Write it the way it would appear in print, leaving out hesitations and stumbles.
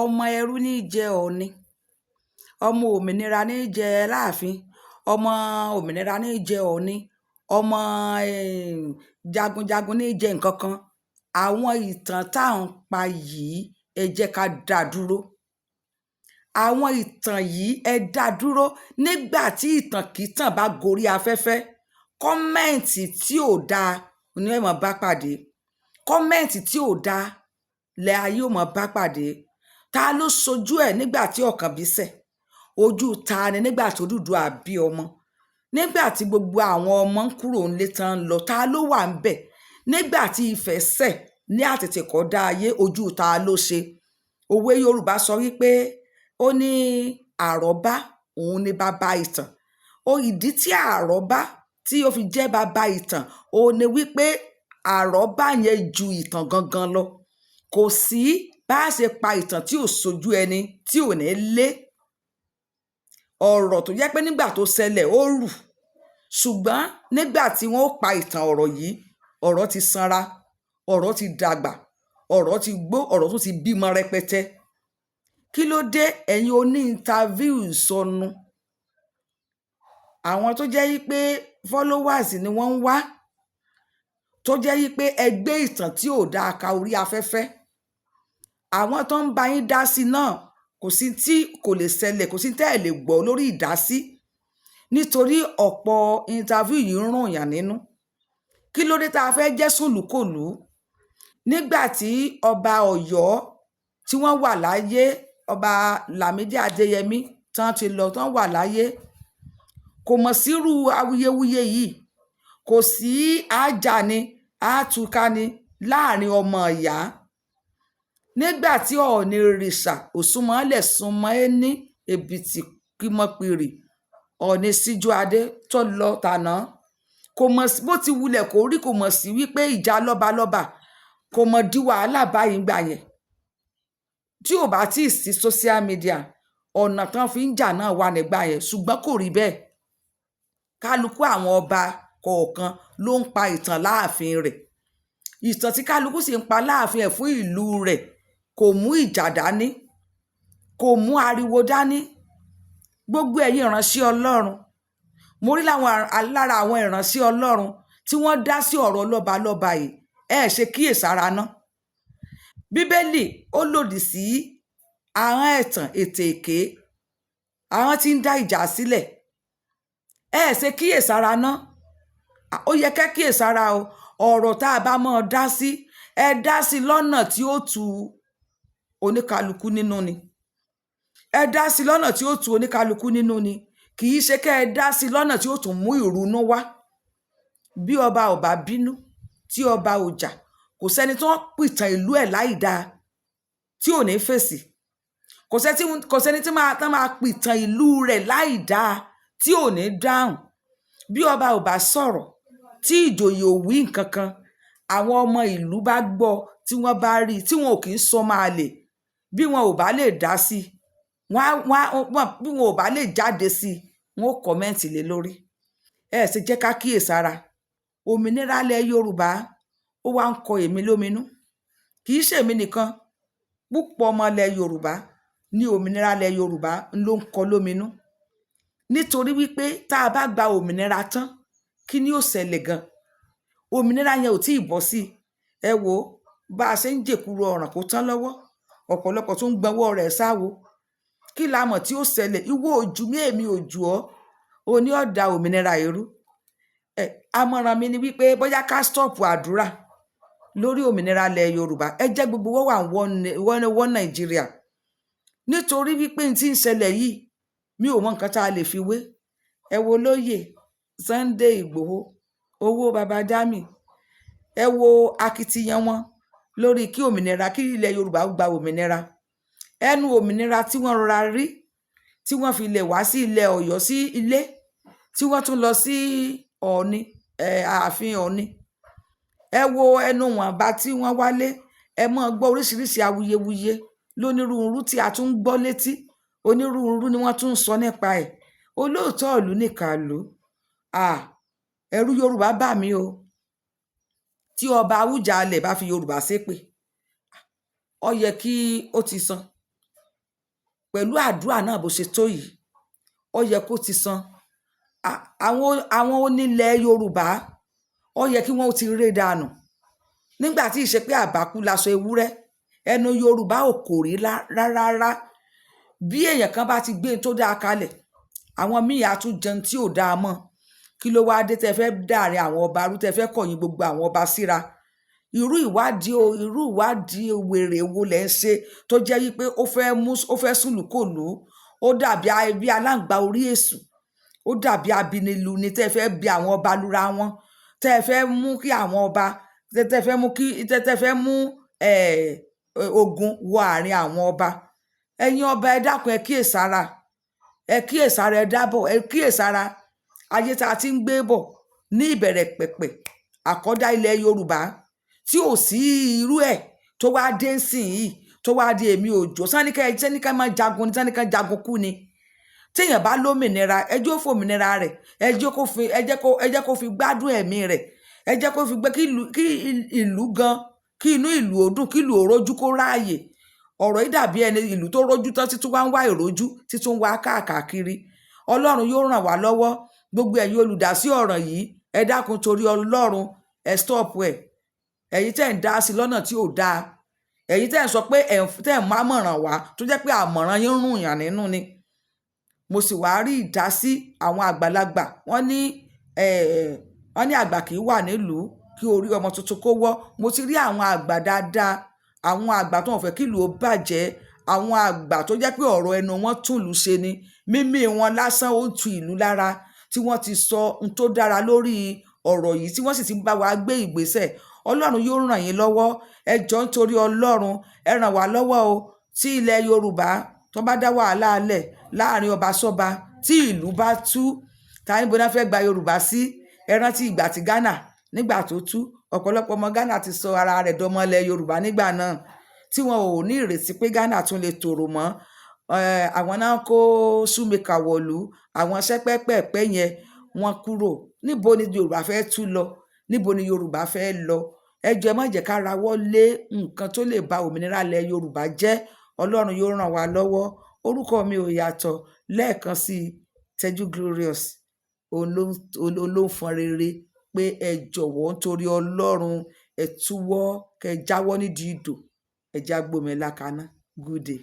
Ọmọ ẹrú ní í jẹ Ọ̀ọ̀ni, ọmọ òmìnira ní í jẹ Aláàfin, ọmọ òmìnira ní í jẹ Ọ̀ọ̀ni, ọmọ jagunjagun ní í jẹ nǹkan kan. Àwọn ìtàn tá à ń pa yìí, ẹ jẹ́ ká dá dúró. Àwọn ìtàn yìí, ẹ dá dúró. Nígbà tí ìtànkítàn bá gorí afẹ́fẹ́, comment tí ò dáa ni ẹ máa bá pàdé. Comment tí ò dáa lẹ ayé ò máa bá pàdé. Ta ló sojú ẹ̀ nígbà tí Ọ̀kànbí ṣẹ̀? Ojú ta ni nígbà tí Odùduwà bí ọmọ? Nígbà tí gbogbo àwọn ọmọ ń kúrò nílé tán ń lọ, ta ló wà ń bẹ̀? Nígbà tí Ifẹ̀ ṣẹ̀ ní àtètèkọ́dá ayé, ojú ta ló ṣe? Òwe Yorùbá sọ wípé ó ní àrọ́bá òun ni bàbá ìtàn. Ó ìdí tí àrọ́bá tí ó fi jẹ́ bàbá ìtàn, òun ni wípé àrọ́bá yẹn ju ìtàn gangan lọ. Kò sí bá a ṣe pa ìtàn tí ò sojú ẹni tí ò ní lé. Ọ̀rọ̀ tó jẹ́ pé nígbà tó ṣẹlẹ̀, ó rù, ṣùgbọ́n nígbà tí wọ́n ó pa ìtàn ọ̀rọ̀ yìí, ọ̀rọ̀ ti sanra, ọ̀rọ̀ ti dàgbà, ọ̀rọ̀ ti gbó, ọ̀rọ̀ tó ti bímọ rẹpẹtẹ. Kí ló dé, ẹ̀yin oní interview ìsọnù, àwọn tó jẹ́ wípé followers ni wọ́n ń wá, tó jẹ́ wípé ẹ gbé ìtàn tí ò dáa ka orí afẹ́fẹ́? Àwọn tó ń bá yín dá sí náà, kò sí tí kò lè ṣẹlẹ̀, kò sí tẹ́ ẹ̀ lè gbọ́ lórí ìdásí, nítorí ọ̀pọ̀ interview yìí ń rùn yàn nínú. Kí ló dé tá a fẹ́ jẹ́ sùlùkòlù? Nígbà tí ọba Ọ̀yọ́ tí wọ́n wà láyé, Ọba Lámídì Adéyẹmí, tán ti lọ, tán wà láyé, kò mọ̀ sírú awuyewuye yìí. Kò sí àjà ni àtúká ni láàrin ọmọ ìyá. Nígbà tí Ọọ̀ni rìṣà òsùnmọ́lẹ̀ súnmọ́ ẹ ní èbìtì kímọ́pìrì, Ọọ̀ni Síjúadé tó lọ tàná, kò mọ̀ sí bó ti wulẹ̀ kó rí. Kò mọ̀ sí wípé ìjà lọ́balọ́ba kò mọ̀ di wàhálà báyìí gbà yẹn. Tí ò bá tí ì sí social media, ọ̀nà tán fi ń jà náà wà nígbà yẹn, ṣùgbọ́n kò rí bẹ́ẹ̀. Kálukú àwọn ọba kọ̀ọ̀kan ló ń pa ìtàn láàfin rẹ̀. Ìtàn tí kálukú sì ń pa láàfin ẹ̀ fún ìlú rẹ̀ kò mú ìjà dání, kò mú ariwo dání. Gbogbo ẹ̀yin ìránṣẹ́ Ọlọ́run, mo rí láwọn lára àwọn ìránṣẹ́ Ọlọ́run tí wọ́n dá sí ọ̀rọ̀ lọ́balọ́ba yìí, ẹ ṣe kíyèsára ná. Bíbélì ó lòdì sí ahọ́n ẹ̀tàn, ètè èké, ahọ́n tí ń dá ìjà sílẹ̀. Ẹ ṣe kíyèsára ná. Ó yẹ kẹ́ kíyèsára o. Ọ̀rọ̀ tá a bá mọ́ ọ dá sí, ẹ dá sí lọ́nà tí ó tu oníkálukú nínú ni. Ẹ dá sí lọ́nà tí ó tu oníkálukú nínú ni, kì í ṣe kẹ́ ẹ dá sí lọ́nà tí ó tún mú ìrunú wá. Bí ọba ò bá bínú, tí ọba ò jà, kò sẹ́ni tó ń pìtàn ìlú ẹ̀ láì dáa tí ò ní fèsì. Kò sẹ́ni tí máa tán máa pìtàn ìlú rẹ̀ láì dáa tí ò ní dáhùn. Bí ọba ò bá sọ̀rọ̀, tí ìjòyè ò wí nǹkan kan, àwọn ọmọ ìlú bá gbọ́, tí wọ́n bá rí i, tí wọn ò kì í sọ máa lè, bí wọn ò bá lè dá sí i, wọ́n bí wọn ò bá lè jáde sí i, wọ́n ó comment lé lórí. Ẹ ṣe jẹ́ ká kíyèsára. Òmìnira ilẹ̀ Yorùbá, ó wá ń kọ èmi lóminú. Kì í ṣèmi nìkan, púpọ̀ ọmọ ilẹ̀ Yorùbá ní òmìnira ilẹ̀ Yorùbá ló ń kọ lóminú, nítorí wípé tá a bá gba òmìnira tán, kí ni ó ṣẹlẹ̀ gan? Òmìnira yẹn ò tí ì bọ́ sí i. Ẹ wo bá a ṣe ń jèkúrò ọ̀ràn kó tán lọ́wọ́, ọ̀pọ̀lọpọ̀ tó ń gbọ́nwọ́ rẹ̀ sáwo. Kí la mọ̀ tí ó ṣẹlẹ̀? Ìwọ ojú mi, èmi ojú ọ́, o ní ọ̀dà òmìnira irú ẹ. Àmọ̀ràn mi ni wípé bóyá ká stop àdúrà lórí òmìnira ilẹ̀ Yorùbá. Ẹ jẹ́ gbogbo wọ́n wà wọ́n Nàìjíríà, nítorí wípé n tí ń ṣẹlẹ̀ yìí, mi ò mọ nǹkan tá a lè fi wé. Ẹ wo lóyè Sunday Ìgbòho, owó baba Jami, ẹ wo akitiyan wọn lórí kí òmìnira, kí ilẹ̀ Yorùbá gba òmìnira. Ẹnu òmìnira tí wọ́n rọra rí, tí wọ́n fi lè wá sí ilẹ̀ Ọ̀yọ́, sí ilé tí wọ́n tún lọ sí Ọ̀ọ̀ni, ààfin Ọ̀ọ̀ni. Ẹ wo ẹnu wọ̀nba tí wọ́n wálé, ẹ mọ́ gbọ́ oríṣiríṣi awuyewuye lónírúurú tí a tún ń gbọ́ létí. Onírúurú ni wọ́n tún ń sọ nípa ẹ̀. Olóòótọ́ ìlú nìkàlú. Ẹ̀rù Yorùbá bà mí o. Tí ọba Awùjalẹ̀ bá fi Yorùbá ṣépè, ó yẹ kí ó ti san. Pẹ̀lú àdúrà náà bó ṣe tó yìí, ó yẹ kó ti san. Àwọn onílẹ̀ Yorùbá, ó yẹ kí wọ́n ti ré dànù nígbà tí ìṣe pé àbákú laṣọ ewúrẹ́. Ẹnu Yorùbá ò kò rí rárá. Bí èèyàn kan bá ti gbé tó dáa kalẹ̀, àwọn míì á tún jẹun tí ò dáa mọ́. Kí ló wáá dé tẹ́ fẹ́ dàrin àwọn ọba rú, tẹ́ fẹ́ kọ̀yìn gbogbo àwọn ọba síra? Irú ìwádìí o, irú ìwádìí wèrè wo lẹ̀ ń ṣe tó jẹ́ wípé ó fẹ́ mú, ó fẹ́ sùlùkòlù, ó dàbí bí aláǹgbá orí èṣù, ó dàbí abinilu ni, tẹ́ fẹ́ bí àwọn ọba lura wọn, tẹ́ fẹ́ mú kí àwọn ọba, tẹ́ fẹ́ mú kí, tẹ́ fẹ́ mú ogun wọ àárín àwọn ọba? Ẹ̀yin ọba, ẹ dákun, ẹ kíyèsára, ẹ kíyèsára, ẹ dábọ̀, ẹ kíyèsára. Ayé tá a ti ń gbé bọ̀ ní ìbẹ̀rẹ̀ pẹ̀pẹ̀ àkọ́dá ilẹ̀ Yorùbá tí ò sí irú ẹ̀ tó wá dé sìn yìí, tó wá di èmi òjò sáníkà sáníkà máa jagun ní sáníkà jagun kú ni. Téèyàn bá lómìnira, ẹ jẹ́ ó fòmìnira rẹ̀, ẹ jẹ́ kó fi gbádùn ẹ̀mí rẹ̀, ẹ jẹ́ kó fi gbé kí ìlú gan, kí inú ìlú ó dùn, kí ìlú ó rójú, kó ráàyè. Ọ̀rọ̀ yìí dàbí ẹni ìlú tó rójú tán títún wá ń wá ìrójú, títún wá káàkiri. Ọlọ́run yóò ràn wá lọ́wọ́. Gbogbo ẹ̀yin olùdásí ọ̀rọ̀ yìí, ẹ dákun, torí Ọlọ́run, ẹ stop ẹ̀. Ẹ̀yin tẹ́ ń dá sí lọ́nà tí ò dáa, ẹ̀yin tẹ́ ń sọ pé ẹ̀ tẹ́ ń má mọ̀ràn wá, tó jẹ́ pé àmọ̀ràn yín ń rùn yàn nínú ni. Mo sì wá rí ìdásí àwọn àgbàlagbà. Wọ́n ní àgbà kì í wà nílùú kí orí ọmọ tuntun kó wọ́. Mo ti rí àwọn àgbà dáadáa, àwọn àgbà tó wọ́n fẹ́ kí ìlú ó bàjẹ́, àwọn àgbà tó jẹ́ pé ọ̀rọ̀ ẹnu wọn tún ìlú ṣe ni, mímí wọn lásán ó ń tu ìlú lára, tí wọ́n ti sọ ohun tó dára lórí ọ̀rọ̀ yìí, tí wọ́n sì ti ń bá wa gbé ìgbésẹ̀. Ọlọ́run yóò ràn yín lọ́wọ́. Ẹ jọ̀ọ́, nítorí Ọlọ́run, ẹ ràn wá lọ́wọ́ o. Tí ilẹ̀ Yorùbá tó bá dá wàhálà lẹ̀ láàrin ọba sọ́ba, tí ìlú bá tú, ta níbo náà fẹ́ gba Yorùbá sí? Ẹ rántí ìgbà tí Ghana, nígbà tó tú, ọ̀pọ̀lọpọ̀ ọmọ Ghana ti sọ ara rẹ̀ dọmọ ilẹ̀ Yorùbá nígbà náà, tí wọn ò ní ìrètí pé Ghana tún lè tòrò mọ́. Àwọn náà kó shoemaker wọ̀lú, àwọn sẹ́pẹ́pẹ́pẹ́ yẹn, wọ́n kúrò. Níbo ni Yorùbá fẹ́ tú lọ? Níbo ni Yorùbá fẹ́ lọ? Ẹ jọ̀ọ́, ẹ má jẹ́ ká rawọ́ lé nǹkan tó lè ba òmìnira ilẹ̀ Yorùbá jẹ́. Ọlọ́run yóò ràn wá lọ́wọ́. Orúkọ mi ò yàtọ̀. Lẹ́ẹ̀kan sí, Tẹ́jú Glorious òun ló ń fọn rere pé ẹ jọ̀wọ́, nítorí Ọlọ́run, ẹ túwọ́ kẹ jáwọ́ nídìí ìdò, ẹ já gbómi lákaná. Good day.